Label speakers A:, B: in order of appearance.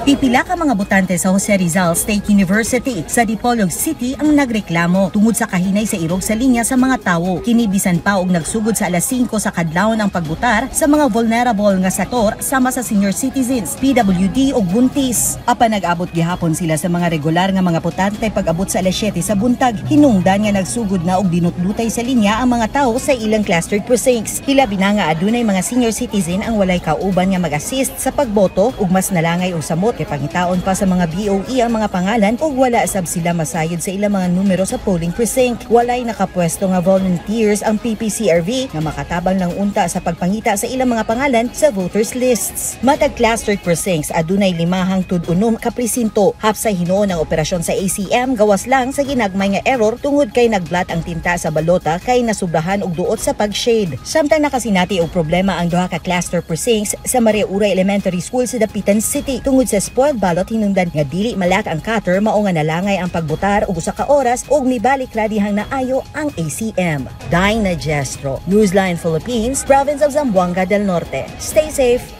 A: Pipila ka mga botante sa Jose Rizal State University sa Dipolog City ang nagreklamo tungod sa kahinay sa irog sa linya sa mga tawo. Kini bisan pa og nagsugod sa alas 5 sa kadlawon ang pagbutar sa mga vulnerable nga sektor sama sa senior citizens, PWD ug buntis. Apan nag-abot gihapon sila sa mga regular nga mga botante pag-abot sa alas 7 sa buntag. Hinungdan nga nagsugod na og dinutdutay sa linya ang mga tawo sa ilang clustered precincts. Hilabi na nga adunay mga senior citizen ang walay kauban nga mag-assist sa pagboto ug mas nalangay og samot kay pangitaon pa sa mga BOE ang mga pangalan ug wala sab sila masayod sa ilang mga numero sa polling precinct. Walay nakapwesto nga volunteers ang PPCRV nga makatabang lang unta sa pagpangita sa ilang mga pangalan sa voters lists. Matag clustered precincts, adunay 5 hangtod 6 ka presinto. Hapsay hinuon ang operasyon sa ACM gawas lang sa ginagmay nga error tungod kay nagblot ang tinta sa balota kay nasubrahan og duot sa pag-shade. Samtang nakasinati og problema ang duha ka cluster precincts sa Maria Uray Elementary School sa Dapitan City tungod sa spoiled ballot, hinungdan nga dili malak ang cutter, mao nga nalangay ang pagbutar og usa ka oras ug mibalik ra dihang naayo ang ACM. Dinah Gestro, Newsline Philippines, Province of Zamboanga del Norte. Stay safe.